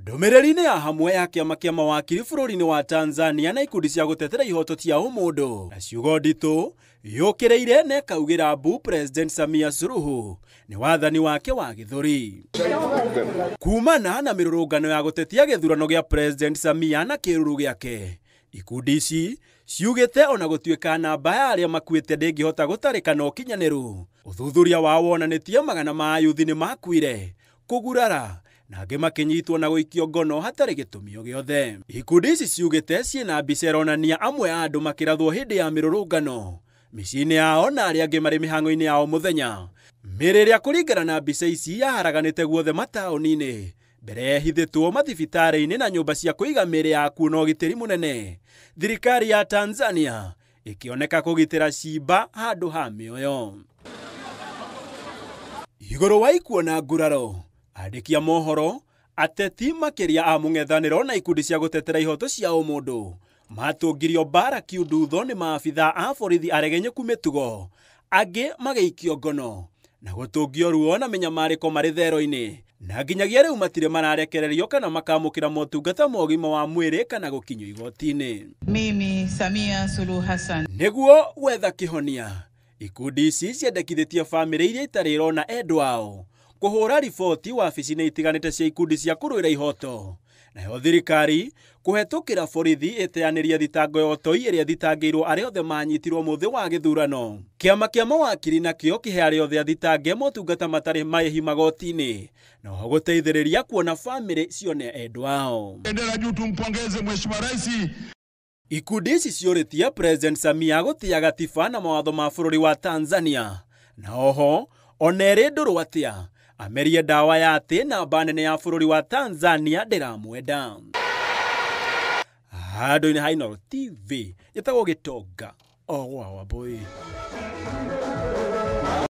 Ndũmĩrĩri-inĩ ya hamwe ya kĩama kĩa mawakiri bũrũri-inĩ wa Tanzania na ikundi cia gũtetera ihoto cia ũmũndũ na ciugo nditũ yũkĩrĩire na ĩkaugĩra mbu President Samia Suluhu nĩ wathani wake wa gĩthũri. Kumana na mĩrũrũngano ya gũtetia gĩthurano gĩa President Samia na kĩruru gĩake, ikundi ici ciugĩte ona gũtuĩka namba ya arĩa makuĩte ndĩngĩhota gũtarĩka na ũkinyanĩru. Ũthuthuria wao wonanĩtie magana ma ayuthi nĩ makuire, kũgurara na angĩ makĩnyitwo na gũikio ngono hatarĩ gĩtũmi o gĩothe. Ikundi ici ciugĩte ciĩna mbica ironania amwe a andũ makĩrathwo hĩndĩ ya mĩrũrũngano mĩciĩ-inĩ yao na arĩa angĩ marĩ mĩhang'o-inĩ yao mũthenya. Mĩĩrĩ ĩrĩa kũringana na mbica ici yaharaganĩte guothe mataũni-inĩ mbere ĩhithĩtwo mathibitarĩ-inĩ na nyũmba cia kũiga mĩĩrĩ ya akuũ na ũgitĩri mũnene. Thirikari ya Tanzania ĩkĩoneka kũgitĩra ciimba handũ ha mĩoyo. Igũrũ wa ikuũ na nguraro, andĩki a mohoro, ateti makĩria a mũng'ethanĩro na ikundi cia gũtetera ihoto cia ũmũndũ matũngirio mbara kiundutho nĩ maabitha a borithi aregenyeku mĩtugo, angĩ magĩikio ngono na gũtũngio ruo na mĩnyamarĩko marĩ thero-inĩ, na nginyagia rĩu matirĩ mararekererio kana makamũkĩra motungata ma ũgima wa mwĩrĩ kana gũkinyio igoti-inĩ. Mimi Samia Suluhu Hassan. Nĩguo gwetha kĩhonia, ikundi ici ciendekithĩtie bamĩrĩ iria itarĩ irona endwa ao kũhũra riboti wabici-inĩ itiganĩte cia ikundi cia kũrũĩra ihoto, nayo thirikari kũhetũkĩra borithi ĩteanĩrie thitango ya ũtoi ĩrĩa ĩthitangĩirwo arĩa othe manyitirwo mũthĩ wa gĩthurano. Kĩama kĩa mawakiri nakĩo kĩhe arĩa othe athitange motungata matarĩ marĩhi magoti-inĩ, na oho gũteithĩrĩria kuona bamĩrĩ cione endwa ao. Bendera juu, tumpongeze Mheshimiwa Rais. Ikundi ici ciũrĩtie President Samia gũtĩa gatiba na mawatho ma bũrũri wa Tanzania, na oho ona ĩrĩ ndũrũ atĩa amerie ndawa ya atĩ namba nene ya bũrũri wa Tanzania ndĩramwenda. Handũ-inĩ ha Inooro TV njĩtagwo Gĩtonga o gwa Wambũi.